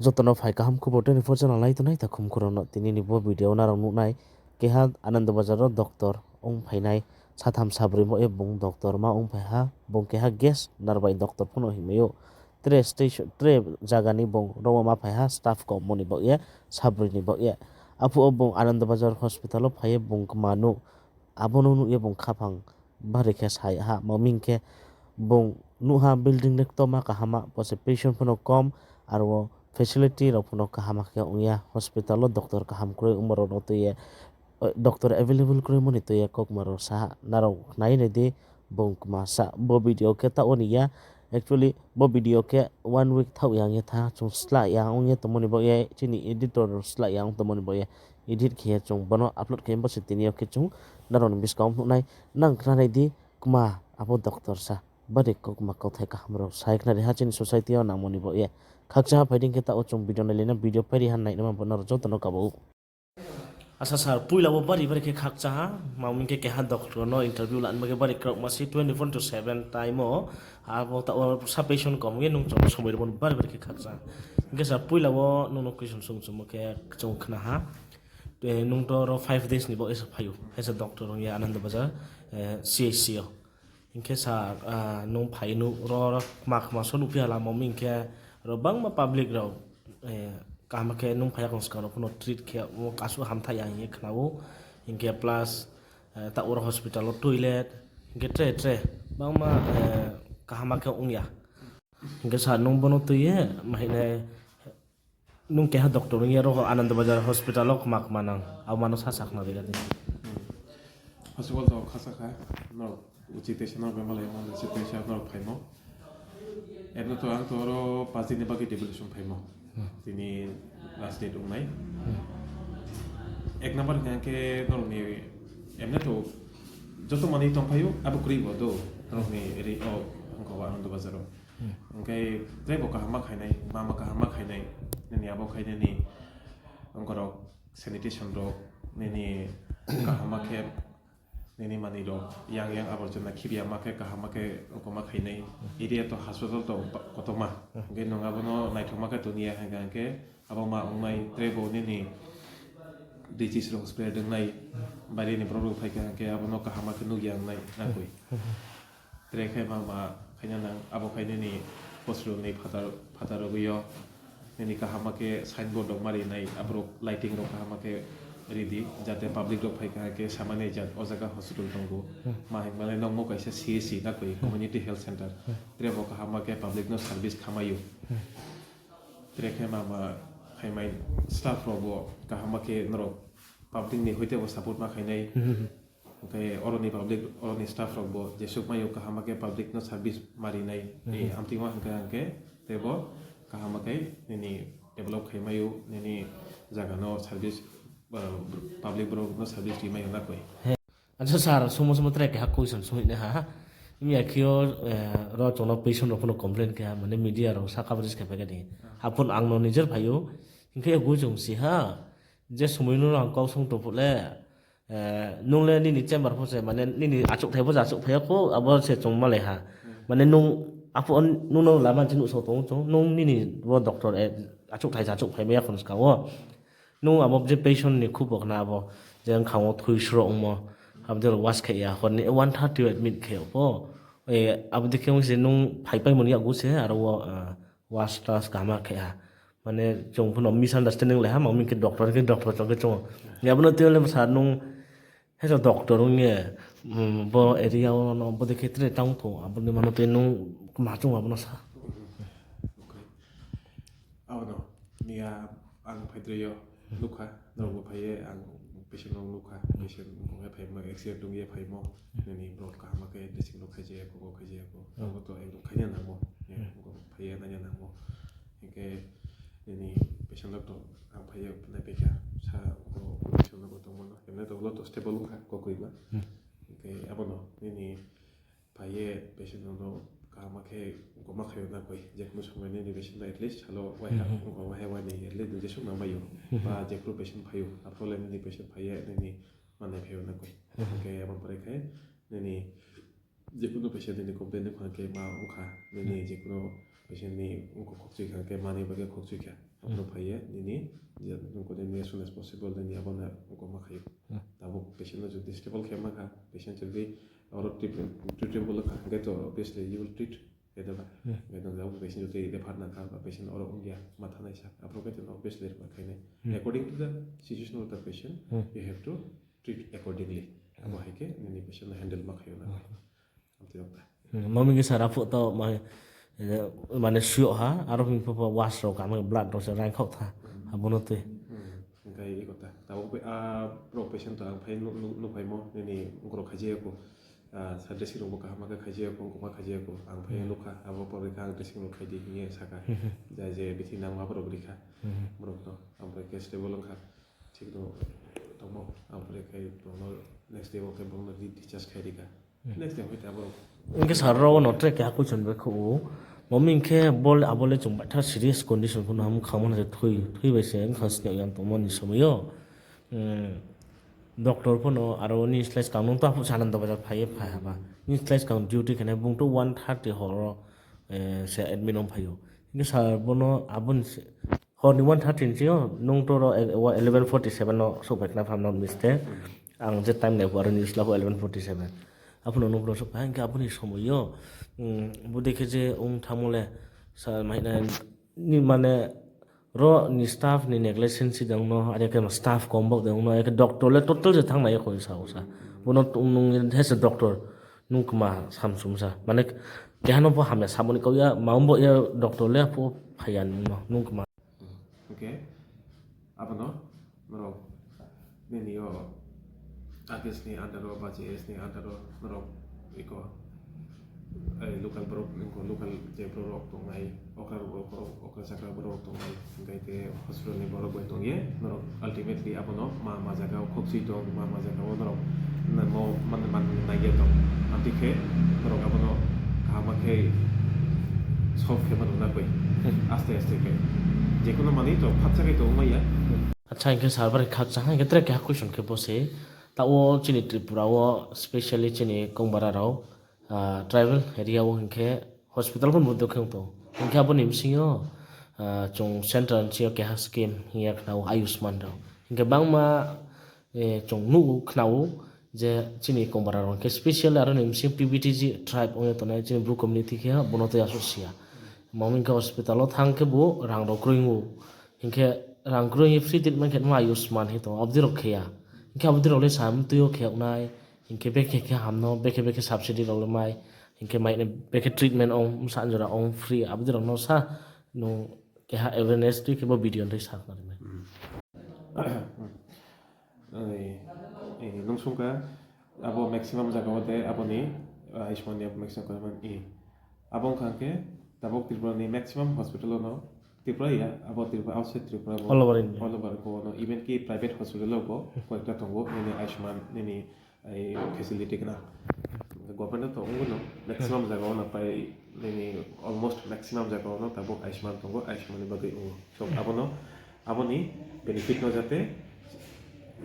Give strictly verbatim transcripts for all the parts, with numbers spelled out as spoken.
Joto no phai kaham khubor twenty four channel nai tongnai takhum khorang no tini ni bo video nrao nuhnai. Keha Anando Bazar wo doctor ong phainai, satham sabroi bo ye bung doctor ma ong phai ha, bung keha guest nrao bai doctor pho no hingmai ou. Tre station, tre zaga ni bung ro wo ma phai ha, staff kom mo ni baoh ye, sabroi ni baoh ye. Aphuh wo bung Anando Bazar hospital wo phai ye bung kma nuh, abo no nuh ye bung khaphang bari khe sa ya ha, ma hing khe bung nuh ha building le ktoma kaham ma, bo se patient pho no kom, aro wo facility rao pho no kaham ma khe ong ya, hospital wo doctor kaham kroi ongmo rao no tui ye, doctor available kroimo ni tui ye kaukma rao sa ha, nrao khna ye nai di, bung kma sa bo video khe taoh wo ni ya. Actually bo video khe one week thaoh ya ong ye tha, chung slah ya ong ye tongmo ni baoh ye, chini editor slah ya ong tongmo ni baoh ye, edit khe ye chung bo no upload khe bo se tini yo khe chung nrao ni buskang wo nuhnai. Nang khna nai di, kma abo doctor sa, bari kaukma kauthai kaham rao sa ye khna ri ha chini society yo nangmo ni baoh ye. Khakchang ha phai di, hing khe taoh wo chung video nailai na, video pai ri ha nainai ma bo nrao joto no kaba ou. Acha sir, poila wo bari bari khe khakchang ha, ma hing khe keha doctor no interview lani bagoi bari kraohma se twenty four into seven time wo, abo taoh wo sa patient kom ye nung chung somoi rimo bari bari khe khakchang ha. Hing khe sir, poila wo nung no question sung chungmo khe chung khna ha. Nung to ro five days ni baoh ye se phai ou, as a doctor ong ye Anando Bazar, eh, C H C yo. Hing khe sir, ah, nung phai nuh ro, ro kma kma so nuhphi ha lama wo, hing khe ro bangma public rao, eh, kaham khe nung phai ya khong skang rao pho no treat khe asuh hamthai ya hing ye khna ou. Hing khe plus, eh, taoh wo ro hospital wo toilet, hing khe tre tre bangma, eh, kaham khe ong ya. Hing khe sir, nung bo no tui ye ma hing nai, nung keha doctor ong ye ro Anando Bazar hospital wo kma kma nang, abo ma no sa sakna ri ga di. First of all to khakchang kha, norok uchih teisa no bembalai mo, uchih teisa norok phaimo. Emne to ang to oro pas din ni bagwi devolution phaimo. Tini last date wngnai. Ek number hwnkha khe norokni emne to joto manwi tongphaio, abo kwrwi bo do, norokni ri o, wngkha o Anando Bazar o. Hwnkhe teibo kaham ma khainai, ma ma kaham ma khainai, nini abo khai nini wngkorok sanitation rok, nini kaham ma khe, nini manwi rok yang yang aborjona khibiya ma khe kaham ma khe wngkoma khainai. Area to hospital to kotorma. Hwnkhe nwng abono naithokma khe tongya hwnkha hwnkhe abo ma wngnai, teibo nini disease rok spread wngnai, baire ni borok rok phaikha hwnkhe abono kaham ma khe nukya wngnai nakoi. Tre khe ma ma khaina nang, abo khai nini hospital ni phatar, phatar rogwi o nini kaham ma khe signboard rok ma rinai, aborok lighting rok kaham ma khe ridi, jate public rok phaikha khe samani jat o jaga hospital tongo. Ma hwnkhe mane nokmo kaisa C H C nakoi, community health center. Tre bo kaham ma khe public no service khamai o. Tre khe ma ma khaimai staff rok bo kaham ma khe norok public ni hoite bo support ma khainai. Hwnkhe oroni public, oroni staff rok bo jesuk maio kaham ma khe public no service ma rinai. Amtwima hwnkhe hwnkhe teibo kaham ma khe nini develop khai maio, nini jaga no service, ah, public borok no service ri maio nakoi. Acha sir, sumo sumo tre keha question sungwi nai ha. Miya khe o, eh, ro chwngno patient rok phano complain khe ha, mane media rok sa coverage khai phaikha di. Aphuru ang no nijer phaio, hwnkhe gujung si ha, je somoi no ang kok song tongphuh le, Eh, nung le nini chamber pho se, mane nini achouhthai pho se achouh phai ya kho, abo se chung malai ha. Mane nung, aphuh, nung no lama se nuhsao tong ou chung, nung nini bo doctor, eh, achouhthai se achouh phai mai ya kho skang wo. Nung abo je patient ni khubo khna abo, je wngkha wo thui sro ongmo, abo je was khai ya, hor ni one thirty admit khai ya pho. Eh, abo dei khe wng se nung phai paimo ni yakgu se, aro wo, ah, was tas kaham ma khai ha. Mane chung phano misunderstanding lai ha, ma hing khe doctor khe doctor chong khe chong. Abono tei le bwsa nung, he doctor wng ye, mm, bo area o no bo dei khe tre tang tho, abo ni mano tei nung ma chung abono sa. Okay. Abono, miya ang phai tre yo, nukha, norok bo phai ye, ang patient rok nukha, patient wng ye phaimo, accident wng ye phaimo, nini borok kaham khe dressing rok khaijaya kho, bo khaijaya kho, abo to ekdom khaina nangmo, phai ye naina nangmo. Hingkhe nini patient rok to ang phai ye naipaikha, sa bo patient rok tongmano, emne to ulo to stable wngkha, kokoi ba. Hingkhe abono nini phai ye patient rok no kaham khe goma khaio na koi, jekunu somoi nini patient no at least salo waiha, wngkha waiha wainwi at least duijo sukna maio. Ba jekunu patient phaio, aphuru le nini patient phai ye nini manai phaio na koi. Hingkhe abo pore khe nini jekunu patient nini complain wngkha khe ma wngkha, nini jekunu Patient ni ongkho khokchui kha, khe manoi bai khe khokchui kha. Abo no phai ye nini, je ongkho de nini as soon as possible nini abo no ongkho ma khai ou. Abo patient no jodi stable khe ma kha, patient jodi aro treat-, treatable kha, hingkhe to obviously you will treat. Khe to ba, khe to abo patient jodi refer nang kha, ba patient aro ongya, ma thanai sa, abo khe to obviously refer khainai. According to the situation of the patient, you have to treat accordingly. Abo hai khe nini patient no handle ma khai ou na. Amtui rok ta. Hmm, mami khe sara phuh to ma, eh, mane suyok ha, aro hing pho pho was rok, kama blood rok se raing khok tha, abo no tui. Hmm, hingkhe iko ta. Tabok bai, ah, rok patient to ang phai nu-, nu-, nuphaimo, nini ongkho rok khaijaya kho. Ah, sa dressing rok bo kaham khe khaijaya kho, ongkho ma khaijaya kho. Ang phai nukha, abo pore khe ang dressing rok khai di hing ye saka. Jai je bithi nangma borok rikha. Borok no, ang bai khe stable wngkha. Thik no tongmo, ang pore khai borok no next day wo khe borok no di-, discharge khai rikha. Next day hoi ta borok. Hingkhe sir rao no tre keha question bai kho ou. Mami hingkhe bol abo le chung baitha serious condition pho no ham khangma se thui, thui bai se wngkha sini yang tongmo ni somoi yo. Hmm, doctor pho no aro ni slai skang nung to aphuh Sananda Bazar phai ye phai haba. Ni slai skang duty khe nai bung to one thirty hor o, eh, se admit ong phai ou. Hingkhe sir bo no abo ni se, hor ni one thirty ni sing yo, nung to ro e-, wa eleven forty seven no souhphai khna pham no mistake. Ang je time nai phuh aro news la phuh eleven forty seven. Aphuh no nung bro souhphai, hingkhe abo ni somoi yo, mm, bo dei khe je ong thangmo le, sa mai na ni mane ro ni staff ni negligence si dong no, are khe staff kom bok dong no, are khe doctor le total je thang nai ya kho sa o sa. Bo no tung nung he se doctor, nung kma samsum sa. Mane keha no pho hamya samo ni kau ya, ma ong bo ya doctor le pho phai ya nung no, nung kma. Hingkhe, abo no, norok, nini yo, R K S ni under o, ba J S ni under o, norok, iko, eh, local borok, nungko local je borok rok tongnai, okra rok, okra chakra borok rok tongnai, hingkhe te hospital ni borok bai tong ye, norok ultimately abo no ma, ma jaga o khokchui tong, ma, ma jaga o norok, na, mo, man, man, nai ye tong. Amtwi khe, norok abo no kaham khe solve khe mano na koi. Aste aste khe. Jekhuno manwi to phatsa khe tongmai ya. Acha, hingkhe sir bari khakchang ha, hingkhe tre keha question khe bo se. Taoh wo chini Tripura wo, specially chini Kongbara rao, ah, tribal area wo hingkhe hospital pho bo dukhe tong. Hingkhe abo ni bsing yo, ah, chung central ni sing yo keha scheme hingya khna ou Ayushman rao. Hingkhe bangma, eh, chung nuh ou, khna ou, je chini Kongbara rao hingkhe specially aro ni bsing P V T G tribe ong ye tongnai chini Bru community khe bo no tei asuh si ya. Mamo hingkhe hospital wo thang khe bo rang rao kroi ou. Hingkhe rang kroi ye free treatment khe ma Ayushman hing tong, abdi rao khe ya. Hingkhe abdi rao le sa mtui yo khe nai, hingkhe bekhe khe ham no, bekhe bekhe subsidy rao le mai, hingkhe mai ne bekhe treatment ong, bsa jora ong free, abdi rao no sa, nung keha awareness tui khe bo video no tei sa khna ri mai. Ai, ai, nung sungkha, abo maximum jaga wo de, abo ni, ah, Ayushman ni abo maximum khe man, i. Abo wngkha khe, tabok Tripura ni maximum hospital o no, Tripura ya, abo Tripura, outside Tripura bo, all over India. All over bo no, even ki private hospital o bo, koyekta tongo, nini Ayushman, nini, ai, facility khna. Government o to ongwi no, maximum jaga o no pai, nini almost maximum jaga o no tabok Ayushman tongo, Ayushman ni bagwi wngo. So, abo no, abo ni benefit no jate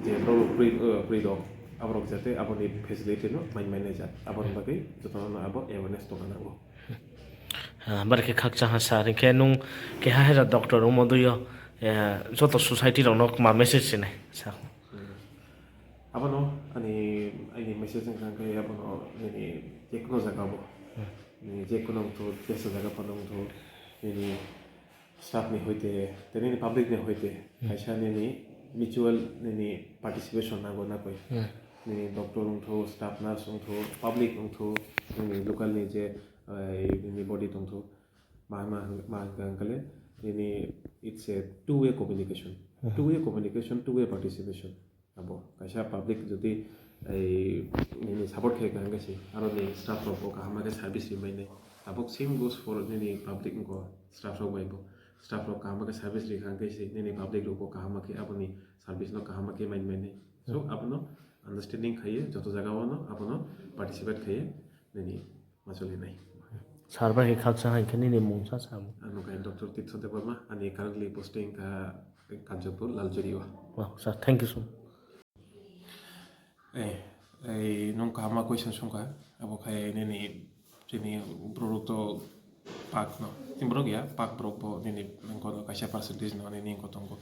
je borok rok free, eh, free rok, abo rok jate abo ni facility no mai mai nai jat. Abo ni bagwi joto no abo awareness tongna nango. Ah, bari khe khakchang ha sir, hingkhe nung keha hera doctor ongmo dui yo, eh, joto society rok no kma message rinai sir? Hmm. Abo no ani, ani message wngkha khe abo no nini jekhuno jaga bo. Hmm. Nini jekhuno wngthu, jesa jaga phano wngthu, nini staff ni hoite, tei nini public ni hoite, hmm, kaisa nini mutual nini participation nango na koi. Hmm. Nini doctor wngthu, staff nurse wngthu, public wngthu, nini local ni je, eh, nini body tongthu, ma, ma, ma hingkha hingkha le, nini it's a two way communication. Hmm. Two way communication, two way participation. Abo kaisa public jodi, ei, nini support khe kaham khe se, aro ni staff rok bo kaham khe service ri mai nai. Abo same goes for nini public wngkha staff rok bai bo. Staff rok kaham khe service ri kaham khe se, nini public rok bo kaham khe abo ni service no kaham khe mai mai nai. So, hmm, abo no understanding khai ye, joto jaga o no, abo no participate khai ye, nini Macholi nai. Sir bai khe khakchang ha, hingkhe nini mung sa sam. Ano khe Doctor Tirtho Debbarma, ani currently posting kha Kanchanpur, Lalchari o. Wow, sir, thank you so much. Eh, eh, nung kaham ma question sungkha, abo khai nini, chini borok to pak no. Chini borok ya, pak borok bo nini mko no kaisa percentage no nini mko tongo.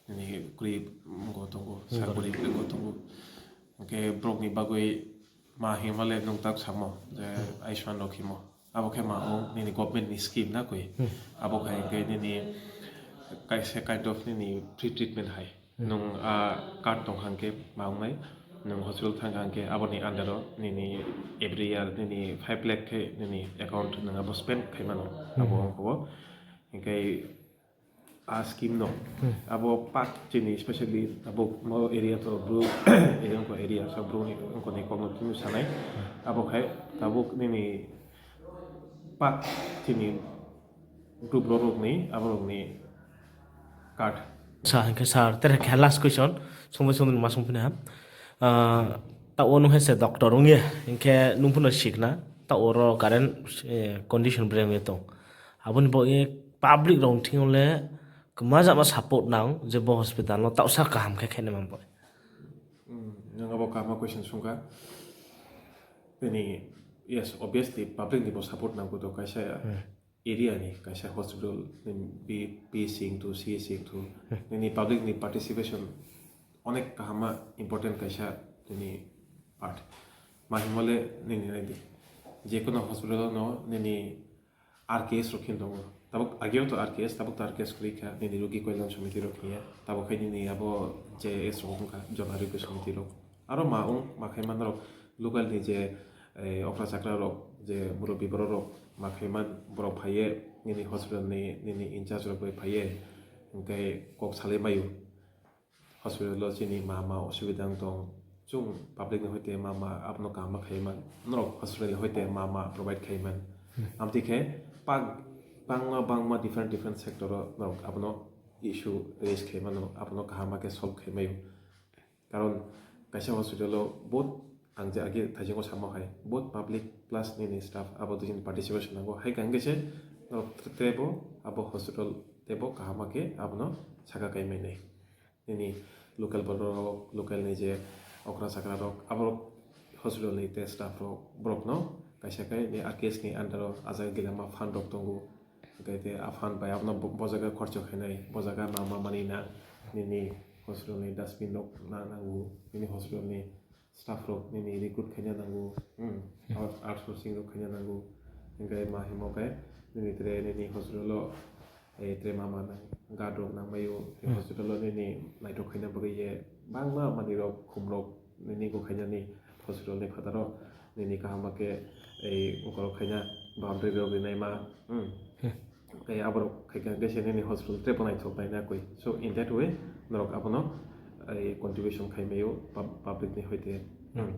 Nini kroi mko tongo, sakori mko tongo. Hingkhe borok ni bagwi ma himale nwng tak samo je Ayushman rok himo. Abo khe ma o nini government ni scheme na koi. Abo khai hingkhe nini kaisa kind of nini free treatment hai. Nwng a card tong hang khe ma wngnai, nwng hospital thang hang khe aboni under o nini every year nini five lakh khe nini account nwng abo spend khai mano. Abo ongkha o. Hingkhe a scheme no abo pak chini specially abo mo area to bru area ongkha area so bru ni ongkha ni kokno tini sanai. Abo khai tabuk nini pak chini bru borok ni abo rok ni card. Sa hingkhe sir, tere khe last question, songbai songdin ma songphina ha. Ah, ta o nung hai se doctor ong ye, hingkhe nung phano sikna, ta o ro current, eh, condition bre ong ye tong. Aboni bo ye public rok thing le kma jama support nang je bo hospital no taosa kaham khe khe ne man bo. Hmm, nang abo kaham question sungkha. Nini, yes, obviously public ni bo support nang kuto kaisa ya. Area ni kaisa hospital, nini B P C wngthu, C S C wngthu, nini public ni participation onek kaham ma important kaisa nini part. Ma himale nini nai di. Jekono hospital no nini R K S rok khin tongo. Tabuk ageo to R K S, tabuk to R K S kwrwi kha, nini rugi koilon somiti rok hiya. Tabuk khai nini abo J S rok wngkha, jona rugi somiti rok. Aro ma ong, ma khai man rok local ni je, eh, okra chakra rok, je murubbi borok rok, ma khai man borok phai ye, nini hospital ni, nini in charge rok bai phai ye, hingkhe kok salai mai o. Hospital o chini ma ma osubida wng tong, chung public ni hoite ma ma abono kaham ma khai man, norok hospital ni hoite ma ma provide khai man. Amtwi khe pak bangma bangma different different sector o norok abono issue raise khai mano, abono kaham ma khe solve khai mai o. Karon kaisa hospital o both ang je age thaisingo samo hai, both public plus nini staff abo duijon participation nango. Hai khe hingkhe se norok tebo abo hospital tebo kaham ma khe abono saka kai mai nai. Nini local borok rok, local ni je okra chakra rok, aborok hospital ni te staff rok, borok no kaisa khe ni R K S ni under o ajak gilama fund rok tongo. Hingkhe te a fund bai abono bo, bo jaga khorcho khainai, bo jaga ma ma mani na, nini hospital ni dustbin rok na nango, nini hospital ni staff rok nini recruit khaina nango, hmm, out-, outsourcing rok khaina nango. Hingkhe ma himo khe nini tre nini hospital o, eh, tre ma ma nang, guard rok nang mai o, tei hospital o nini naithok khaina bagwi ye bangma manwi rok, khum rok nini go khainani hospital ni phataro nini kaham ma khe, eh, ungkorok khaina boundary rok rinai ma, hmm. Tei aborok khai khe hingkhe se nini hospital tre bo naithok nai na koi. So in that way, norok abono, eh, contribution khai mai o pub-, public ni hoite. Hmm.